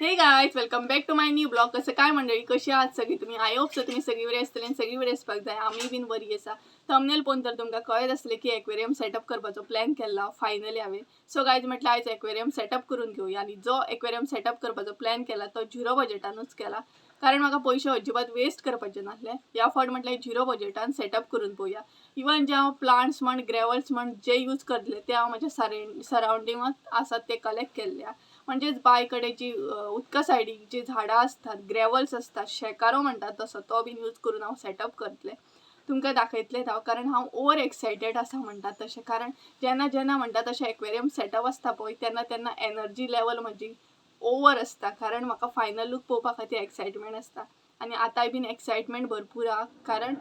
Hey guys, welcome back to my new vlog. कसं काय मंडळी, कशी आहात सगळी तुम्ही? I hope so तुम्ही सगळी बरी आसतली आनी सगळी बरी आसपाक जाय. आमी बीन बरी आसा. थंबनेल पळोवन तर तुमकां कळत आसलें की एक्वेरियम सेटअप करपाचो प्लॅन केल्लो फायनली हांवें. सो गायज, म्हटल्यार आयज एक्वेरियम सेटअप करून घेवया आनी जो एक्वेरियम सेटअप करपाचो प्लॅन केला तो झिरो बजेटानूच केला, कारण म्हाका पयशे अजिबात वेस्ट करपाचे नासले. ह्या फावट म्हटल्यार झिरो बजेटान सेटअप करून पळोवया. इवन जे हांव प्लांट्स म्हण, ग्रेवल्स म्हण जे यूज करतले ते हांव म्हज्या सरावंडिंगात आसात ते कलेक्ट केल्ले. म्हणजेच बांय कडेन जी उदका सायडीक जी झाडां आसतात, ग्रेवल्स आसतात, शेकारो म्हणटात तसो, तो बीन यूज करून हांव सेटअप करतलें. तुमकां दाखयतलें हांव, कारण हांव ओवर एक्सायटेड आसा म्हणटात तशें. कारण जेन्ना जेन्ना म्हणटा तशें एक्वेरियम सेटअप आसता पळय, तेन्ना तेन्ना एनर्जी लेवल म्हजी ओवर आसता, कारण म्हाका फायनल लूक पळोवपा खातीर एक्सायटमेंट आसता. आनी आतांय बीन एक्सायटमेंट भरपूर आहा, कारण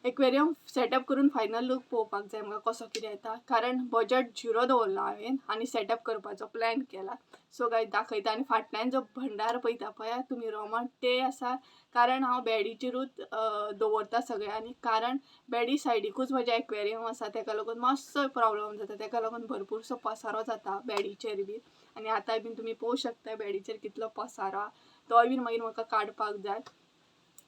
एक्वेरियम सेटअप करून फायनल लूक पळोवपाक जाय म्हाका कसो कितें येता, कारण बजट झिरो दवरला हांवें आनी सेटअप करपाचो प्लॅन केला. सो गायज, दाखयता. आनी फाटल्यान जो भंडार पळयता पळय तुमी, रोमट ते आसा, कारण हांव बेडीचेरूच दवरता सगळें. आनी कारण बेडी सायडीकूच म्हजें एक्वेरियम आसा, तेका लागून मातसो प्रॉब्लम जाता. तेका लागून भरपूरसो पसारो जाता बेडीचेर बी. आनी आतांय बीन तुमी पळोवंक शकता बेडीचेर कितलो पसारो आहा, तोय बीन मागीर म्हाका काडपाक जाय.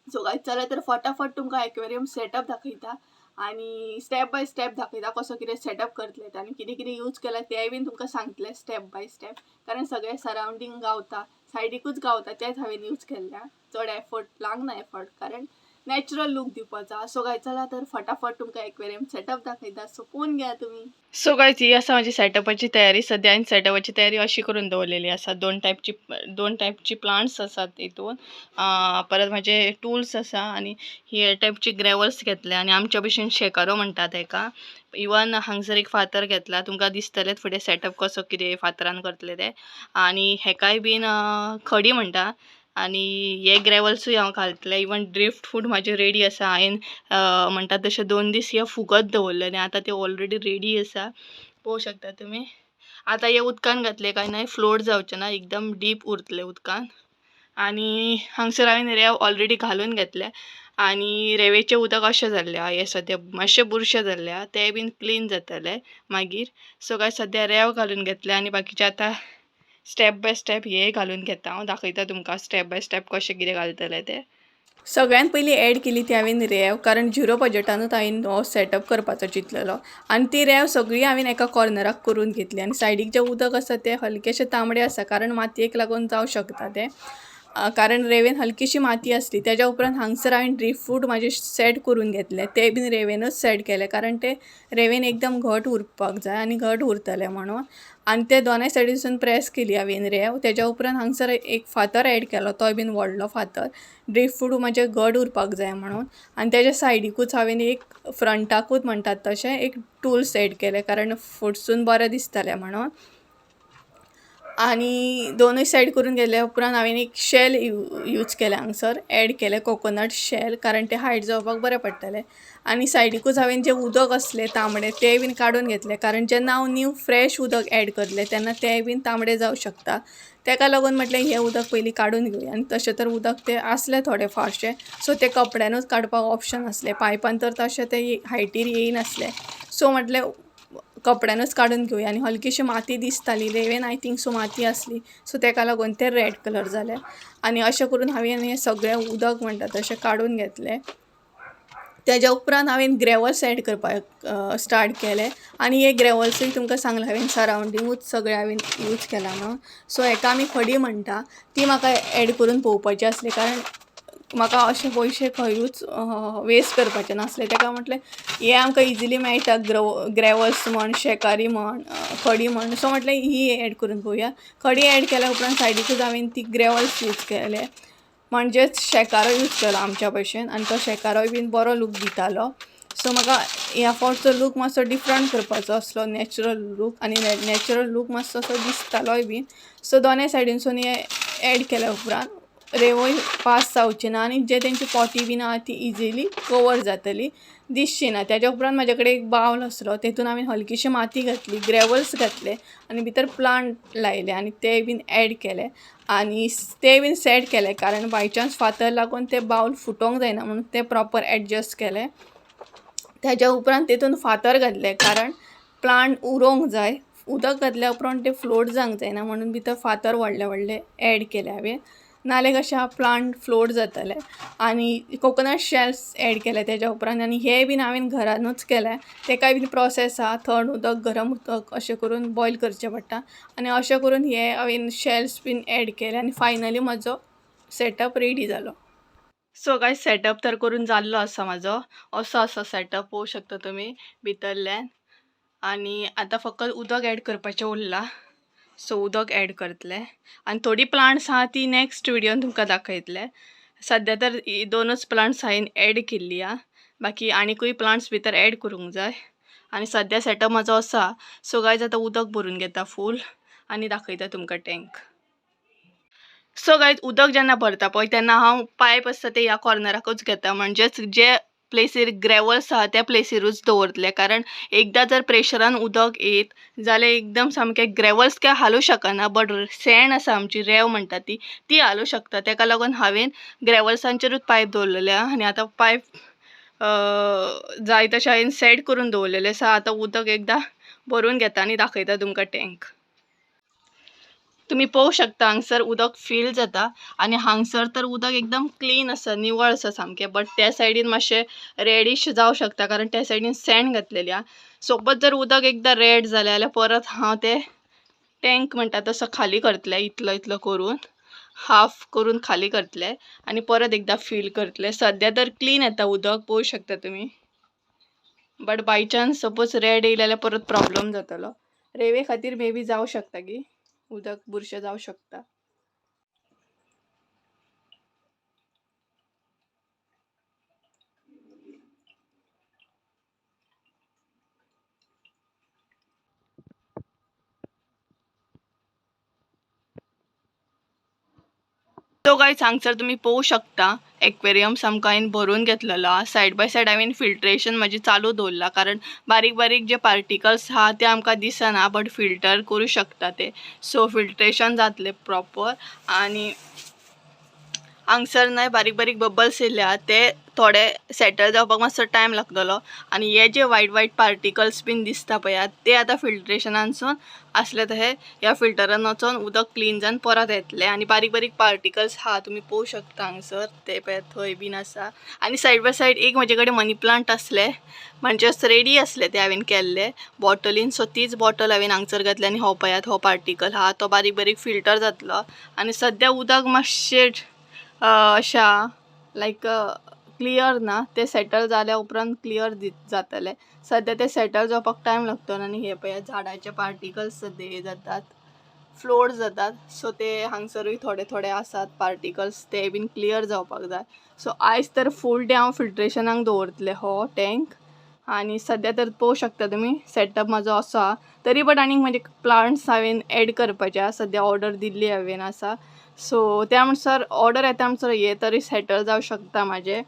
सो गायज, चला तर फटाफट तुमकां एक्वेरियम सेटअप दाखयता आनी स्टेप बाय स्टेप दाखयता कसो कितें सेटअप करतले आनी कितें कितें यूज केलां तेंय बीन तुमकां सांगतलें स्टेप बाय स्टेप, कारण सगळें सरावंडींग गावता, सायडीकूच गावता तेच हांवें यूज केल्ले. चड एफर्ट लागना एफर्ट, कारण नॅचरल लूक दिवपाचो. सो गायज, चला तर फटाफट तुमकां एक्वेरियम सेटअप दाखयता. सो पळोवन घेया तुमी. सो गायज, ही आसा म्हजी सेटअपाची तयारी. सद्या हांवें सेटअपाची तयारी अशी करून दवरलेली आसा. दोन टायपची प्लांट्स आसात हितून, परत म्हाजे टुल्स आसा आनी हे टायपची ग्रेवल्स घेतले आनी आमच्या भशेन शेकारो म्हणटात हेका. इवन हांगसर एक फातर घेतला, तुमकां दिसतलें फुडें सेटअप कसो कितें फातरान करतले ते. आनी हेकाय बीन खडी म्हणटा आनी हे ग्रेवल्सूय हांव घालतलें. इवन ड्रिफ्ट वूड म्हाजें रेडी आसा. हांवें म्हणटा तशें 2 दीस हे फुगत दवरलेले, आतां ते ऑलरेडी रेडी आसा, पळोवंक शकता तुमी. आतां हे उदकान घातले काय ना फ्लोट जावचे ना, एकदम डीप उरतले उदकान. आनी हांगसर हांवें रेंव ऑलरेडी घालून घेतल्या आनी रेंवेचें उदक अशें जाल्लें आहा. हें सद्या मातशें बुरशें जाल्लें आहा, तें बीन क्लीन जातलें मागीर. सो गायज, सद्या रेंव घालून घेतलें आनी बाकीचें आतां स्टेप बाय स्टेप हे घालून घेता. हांव दाखयता तुमकां स्टेप बाय स्टेप कशें कितें घालतलें तें. सगळ्यान पयलीं एड केली ती हांवें रेंव, कारण झिरो बजटानूच हांवें हो सेटअप करपाचो चिंतलेलो. आनी ती रेंव सगळी हांवें एका कॉर्नराक करून घेतली. आनी सायडीक जें उदक आसा तें हलकेशें तांबडें आसा, कारण मातयेक लागून जावं शकता तें, कारण रेंवेन हलकीशी माती आसली. तेज्या उपरांत हांगसर हांवें ड्रिफ्ट म्हाजें सेट करून घेतलें. तें बीन रेंवेनूच सेट केलें, कारण तें रेंवेन एकदम घट उरपाक जाय आनी घट उरतलें म्हणून. आनी ते दोनाय सायडीसून प्रेस केली हांवें रेंव. तेज्या उपरांत हांगसर एक फातर एड केलो, तोय बीन व्हडलो फातर, ड्रिफ्ट म्हाजें घट उरपाक जाय म्हणून. आनी तेज्या सायडीकूच हांवें एक फ्रंटाकूच म्हणटात तशें एक टुल्स एड केलें, कारण फुडसून बरें दिसतलें म्हणून. आनी दोनूय सायड करून गेल्या उपरांत हांवें एक शेल यूज केलें, हांगसर एड केलें कोकोनट शेल, कारण तें हायड जावपाक बरें पडटलें. आनी सायडीकूच हांवें जें उदक आसलें तांबडें तें बीन काडून घेतलें, कारण जेन्ना हांव न्यू फ्रेश उदक एड करतलें तेन्ना तें बीन तांबडें जावं शकता. तेका लागून म्हटलें हें उदक पयलीं काडून घेवया. आनी तशें तर उदक तें आसलें थोडें फारशें, सो तें कपड्यानूच काडपाक ऑप्शन आसलें. पायपान तर तशें तें हायटीर येयनासलें, सो म्हटलें कपड्यानूच काडून घेवया. आनी हलकीशी माती दिसताली रेंवेन, I think so माती आसली, सो तेका लागून तें रेड कलर जालें. आनी अशें करून हांवें हें सगळें उदक म्हणटा तशें काडून घेतलें. तेज्या उपरांत हांवें ग्रेवल्स एड करपाक स्टार्ट केलें. आनी हे ग्रेवल्सूय तुमकां सांगलां हांवें, सरावंडिंगूच सगळें हांवें यूज केलां म्हणून. सो हेका आमी खडी म्हणटा, ती म्हाका एड करून पळोवपाची आसली, कारण म्हाका अशे पयशे खंयूच वेस्ट करपाचे नासले. तेका म्हटलें हें आमकां इजिली मेळटा, ग्रेवल्स म्हण, शेकारी म्हण, खडी म्हण. सो म्हटलें ही एड करून पळोवया. खडी एड केल्या उपरांत सायडीकूच हांवें ती ग्रेवल्स यूज केले, म्हणजेच शेकारो यूज केलो आमच्या भशेन. आनी तो शेकारोय बीन बरो लूक दितालो. सो म्हाका ह्या फावटचो लूक मातसो डिफरंट करपाचो आसलो, नॅचरल लूक. आनी नॅचरल लूक मातसो असो दिसतालोय बीन. सो दोनाय सायडीनसून हें एड केल्या उपरांत रेंवय पास जावची ना आनी जे तेंची पोटी बीन आहा ती इजिली कवर जातली, दिसची ना. तेज्या उपरांत म्हाजे कडेन एक बावल आसलो, तेतून हांवें हलकीशी माती घातली, ग्रेवल्स घातले आनी भितर प्लांट लायले आनी ते बीन एड केले आनी ते बीन सेट केले, कारण बायचान्स फातर लागून ते बावल फुटोंक जायना म्हणून ते प्रॉपर एडजस्ट केले. तेज्या उपरांत तेतून फातर घातले, कारण प्लांट उरोंक जाय. उदक घातल्या उपरांत ते फ्लोट जावंक जायना म्हणून भितर फातर व्हडले व्हडले एड केले हांवें, नाल्यार कशें प्लांट फ्लोट जातले. आनी कोकोनट शेल्स एड केले तेज्या उपरांत. आनी हे बीन हांवें घरानूच केले, तेकाय बीन प्रोसेस आहा, थंड उदक गरम उदक अशें करून बॉयल करचें पडटा. आनी अशें करून हे हांवें शेल्स बीन एड केले आनी फायनली म्हजो सेटअप रेडी जालो. सो गायज सेटअप तर करून जाल्लो आसा म्हाजो, असो आसा सेटअप पळोवंक शकता तुमी भितरल्यान. आनी आतां फकत उदक एड करपाचें उरलां, सो उदक एड करतले. आनी थोडीं प्लांट्स आहा ती नॅक्स्ट व्हिडियोन तुमकां दाखयतले. सद्या तर दोनूच प्लांट्स हांवें एड केल्ली आहा, बाकी आनीकूय प्लांट्स भितर एड करूंक जाय. आनी सद्या सेटअप म्हाजो आसा. सो गायज आतां उदक भरून घेता फूल आनी दाखयता तुमकां टँक. सो गायज उदक जेन्ना भरता पळय तेन्ना हांव पायप आसता ते ह्या कॉर्नराकूच घेता, म्हणजेच जे प्लेसीर ग्रेवल्स आहा त्या प्लेसीरूच दवरतले, कारण एकदां जर प्रेशरान उदक येत जाल्यार एकदम सामकें ग्रेवल्स काय हालूं शकना, बट सँड आसा आमची रेंव म्हणटा ती ती हालूं शकता. तेका लागून हांवें ग्रेवल्सांचेरूच पायप दवरलेले आहा. आनी आतां पायप जाय तशें हांवें सेट करून दवरलेलें आसा. आतां उदक एकदां भरून घेता आनी दाखयता तुमकां टँक. तुमी पळोवंक शकता हांगसर उदक फील जाता आनी हांगसर तर उदक एकदम क्लीन आसा, निवळ आसा सामकें. बट त्या सायडीन मातशें रेडिश जावं शकता, कारण त्या सायडीन सँड घातलेली आहा. सोबत जर उदक एकदां रेड जालें जाल्यार परत हांव तें टँक म्हणटा तसो खाली करतलें, इतलो इतलो करून हाफ करून खाली करतलें आनी परत एकदां फील करतलें. सद्या तर क्लीन येता उदक पळोवंक शकता तुमी, but by chance suppose red येयलें जाल्यार परत प्रॉब्लम जातलो. रेंवे खातीर मे बी जावं शकता की उदक बुरशें जावं शकता. सो गायज हांगसर तुमी पळोवंक शकता एक्वेरियम सामको हांवें भरून घेतलेलो आहा. सायड बाय सायड हांवें फिल्ट्रेशन म्हाजें चालू दवरलां, कारण बारीक बारीक जे पार्टिकल्स आहा ते आमकां दिसना, बट फिल्टर करूं शकता ते. सो फिल्ट्रेशन जातलें प्रॉपर. आनी हांगसर न्हय बारीक बारीक बबल्स येयल्ले आहा ते थोडे सेटल जावपाक मातसो टायम लागतलो. आनी हे जे वायट वायट पार्टिकल्स बीन दिसता पळयात ते आतां फिल्ट्रेशनानसून आसले तशें ह्या फिल्टरान वचोन उदक क्लीन जावन परत येतलें. आनी बारीक बारीक पार्टिकल्स आहा तुमी पळोवंक शकता हांगसर, ते पळयात थंय बीन आसा. आनी सायड बाय सायड एक म्हजे कडेन मनी प्लांट आसले, म्हणजेच रेडी आसले ते हांवें केल्ले बॉटलीन. सो तीच बॉटल हांवें हांगसर घातली आनी हो पळयात हो पार्टिकल आहा तो बारीक बारीक फिल्टर जातलो. आनी सद्या उदक मातशें अशा लायक क्लियर ना, ते सेटल जाल्या उपरांत क्लियर जातले. सद्या ते सेटल जावपाक टायम लागतलो. आनी हे पळयात झाडाचे पार्टिकल्स सद्या हे जातात, फ्लोट जातात. सो ते हांगसरूय थोडे थोडे आसात पार्टिकल्स, ते बीन क्लियर जावपाक जाय. सो आयज तर फूल डे हांव फिल्ट्रेशनाक दवरतलें हो टँक. आनी सद्या तर पळोवंक शकता तुमी सेटअप म्हाजो असो आहा. तरी बट आनीक म्हजे प्लांट्स हांवें एड करपाचे आहा, सद्या ऑर्डर दिल्ली हांवें आसा. सो त्या म्हणसर ऑर्डर येता म्हणसर हे तरी सेटल जावं शकता म्हाजें.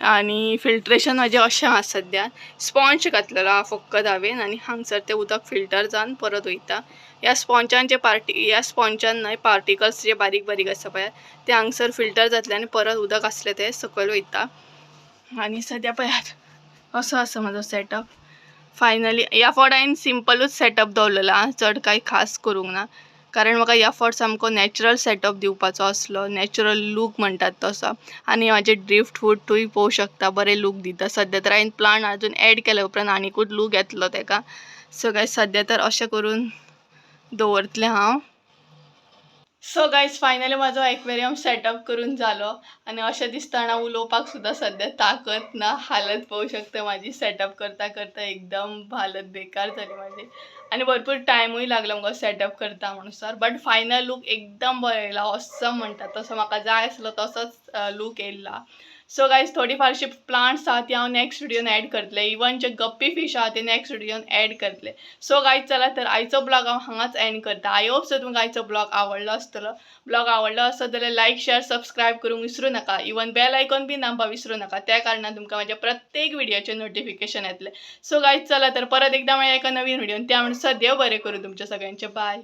आनी फिल्ट्रेशन म्हाजें अशें आहा सद्या, स्पॉन्ज घातलेलो आहा फकत हांवें आनी हांगसर तें उदक फिल्टर जावन परत वयता. ह्या स्पॉन्जान जे ह्या स्पॉन्जान न्हय पार्टिकल्स जे बारीक बारीक आसा पळय ते हांगसर फिल्टर जातले आनी परत उदक आसलें तें सकयल वयता. आनी सद्या पळयात असो आसा म्हाजो सेटअप. फायनली ह्या फावट हांवें सिंपलूच सेटअप दवरलेलो आहा, चड कांय खास करूंक ना, कारण म्हाका ह्या फावट सामको नॅचरल सेटअप दिवपाचो आसलो, नॅचरल लूक म्हणटात तसो. आनी म्हाजे ड्रिफ्ट वूडूय पळोवंक शकता बरें लूक दिता. सद्या तर हांवें प्लांट अजून एड केल्या उपरांत आनिकूच लूक येतलो तेका. सो गायज सद्या तर अशें करून दवरतलें हांव. सो गायज फायनली म्हाजो एक्वेरियम सेटअप करून जालो आनी अशें दिसतना उलोवपाक सुद्दां सद्या ताकत ना. हालत पळोवंक शकता म्हाजी, सेटअप करता करता एकदम हालत बेकार जाली म्हाजी. आनी भरपूर टायमूय लागलो मुगो सेटअप करता म्हणसर, बट फायनल लूक एकदम बरो येयला, ऑसम म्हणटा तसो म्हाका जाय आसलो तसोच लूक येयला. सो गायज थोडी फारशी प्लांट्स आहा ती हांव नॅक्स्ट व्हिडियोन एड करतलें, इवन जे गप्पी फिश आहा ते नॅक्स्ट व्हिडियोन एड करतलें. सो गायज चला तर आयचो ब्लॉग हांव हांगाच एंड करता. I hope so तुमकां आयचो ब्लॉग आवडलो आसतलो. ब्लॉग आवडलो आसत जाल्यार लायक शेअर सबस्क्रायब करूंक विसरूं नाका. इवन बेल आयकॉन बी दामपाक विसरूं नाका, त्या कारणान तुमकां म्हाज्या प्रत्येक व्हिडियोचें नोटिफिकेशन येतलें. सो गायज चला तर परत एकदां मेळया एका नवीन व्हिडियोन, त्या म्हणसर देव बरें करूं तुमच्या सगळ्यांचें. बाय.